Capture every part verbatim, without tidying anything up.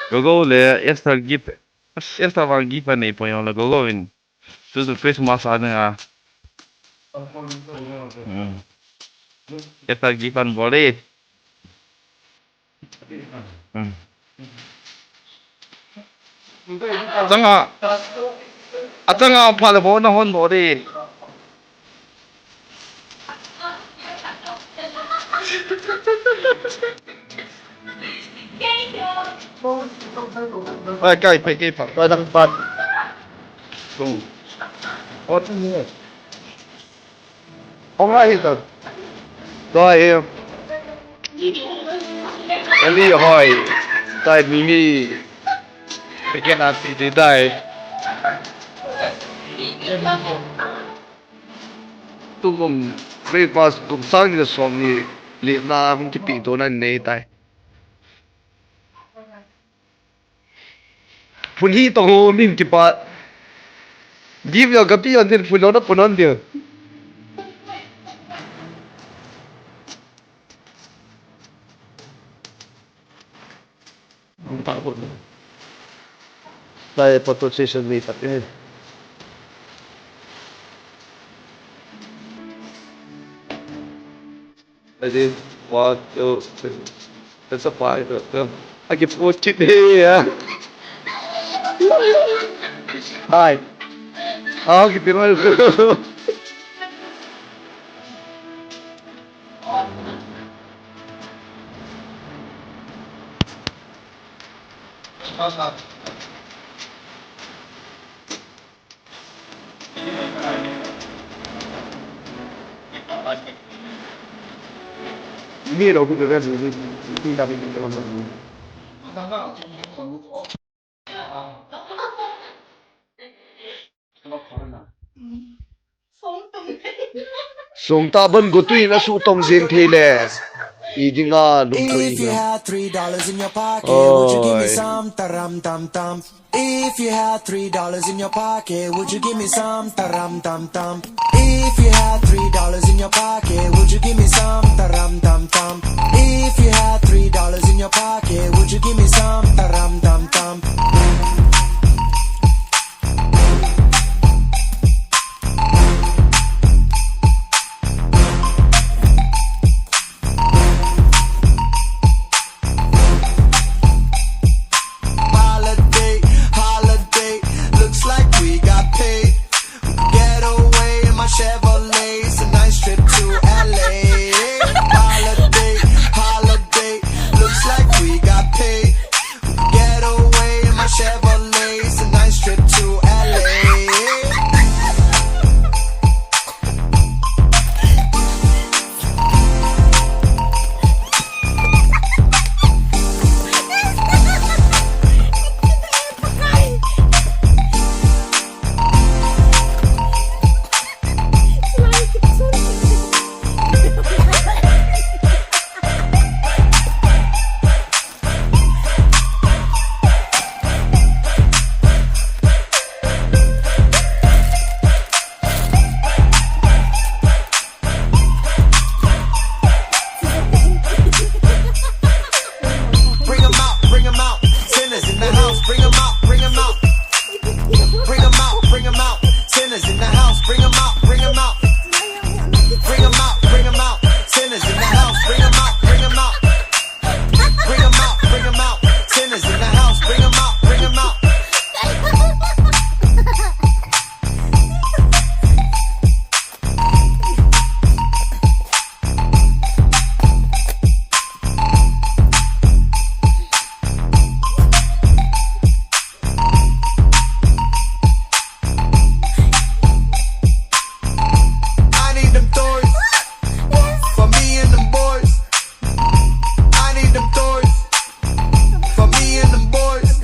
Gogo le Esther gift. Esther vang gift anei poi jongle Gogo in. Tutu Christmas a dinga. Hmm. Esther gift anbol e. Hmm. Achanga, achanga pha le pho nahon bol e. Oi, kai, pai, kai, pa, pa, dang, pa. Tung. Ot ni. Ong ai ta. Doi. Eli hoi. Tai mi mi. Pekin a ti ti tai. Tukum breakfast kum sang ni som ni, ni na hung kipi to na nei tai. Phun hi to ho min kipa. Give your kapi on din phun lo na phun on din. Ang takot. Tayo photo session ni tapi. Ready? One, two, three. That's a five. Agi po chit he ya. Hi. Agi po. Songta ban gotui na su tong jing thei le. I dinga lum thoi. If you had three dollars in your pocket, would you give me some taram tam tam? If you had three dollars in your pocket, would you give me some taram tam tam? If you had three dollars in your pocket, would you give me some taram tam tam? If you had three dollars in your pocket, would you give me some taram tam tam? Holiday, holiday, looks like we got paid. Get away in my Chevrolet, it's a nice trip to L A. Holiday, holiday, looks like we got paid. Get away in my Chevrolet, it's a nice trip to L A. Bring 'em out, bring 'em out. Sinners in the house, bring 'em out, bring 'em out. Bring 'em out, bring 'em out. Sinners in the house, bring 'em out, bring 'em out. Bring 'em out, bring 'em out. Sinners in the house, bring 'em out, bring 'em out. Bring 'em out, bring 'em out. Sinners in the house, bring 'em out, bring 'em out. I need them toys for me and them boys. I need them toys for me and them boys.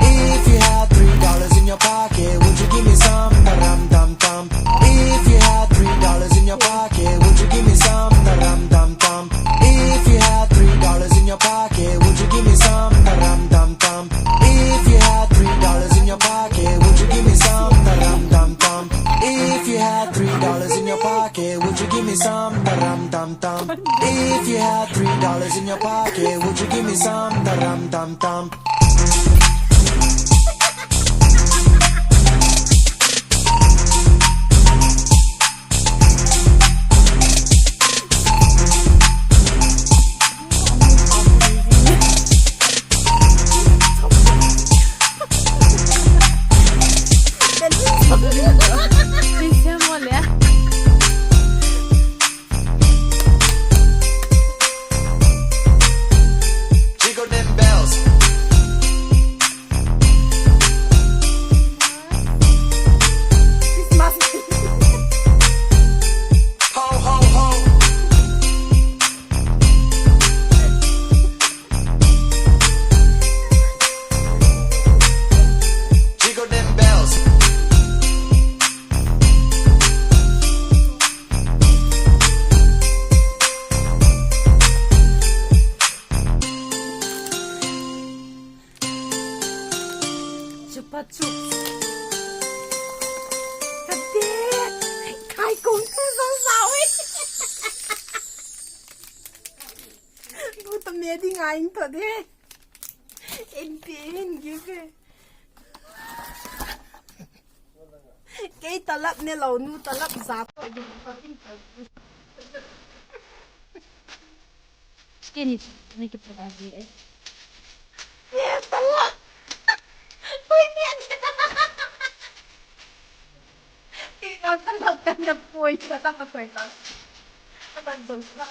If you had three dollars in your pocket, would you give me some taram tam tam? If you had three dollars in your pocket, would you give me some taram tam tam? If you had three dollars in your pocket, would you give me some taram tam tam? If you had three dollars in your pocket, would you give me some taram tam tam? If you had three dollars in your pocket, would you give me some taram tam tam? If you had three dollars in your pocket, would you give me some taram tam tam? Pachu. Kade. Kai kong tu zong zau e. Bu ta me ding a ing to de. En pi en give. Kei talap ne lo nu talap za. Kei ni, ni ki pura di, eh. Ni talap. Oi, ni. Ni talap kan na poi, talap ka poi ta. Talap dong na.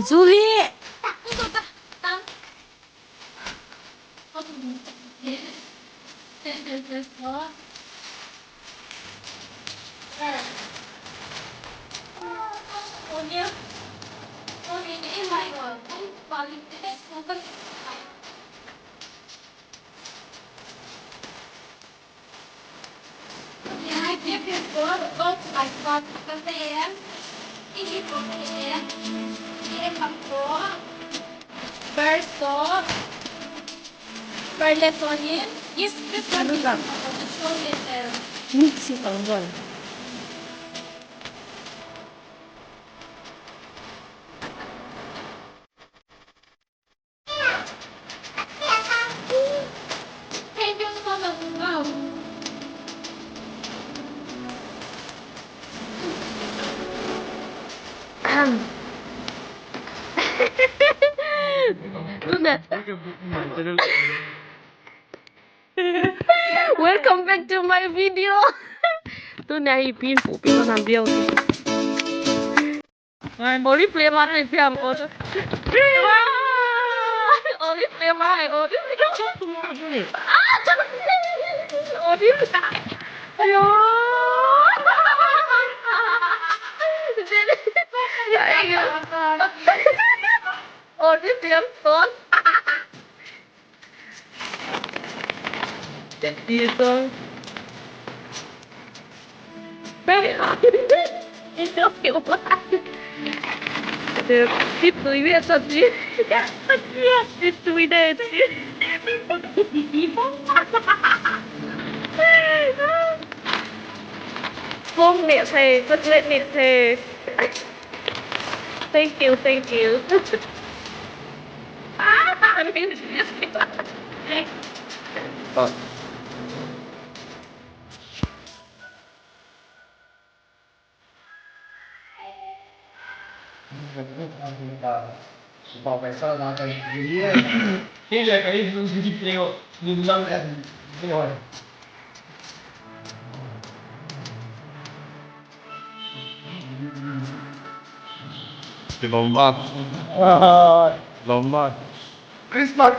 Julie! Verso. Verso. Yes, this one. Ano lang? Mix it ang one. Welcome back to my video. Tuna hi pin pu pin na bill. Ori play ma ri pia mo. Ori play ma, ori. Ori. Ayo. Ayo. Ôi, cái tiếng tuấn. Chết tiệt rồi. Tiếp túi biết sao chứ. Tiếp túi đây chứ. Không, niệm thầy, rất lễ niệm thầy. Thank you, thank you. Lomba. Lomba. Christmas.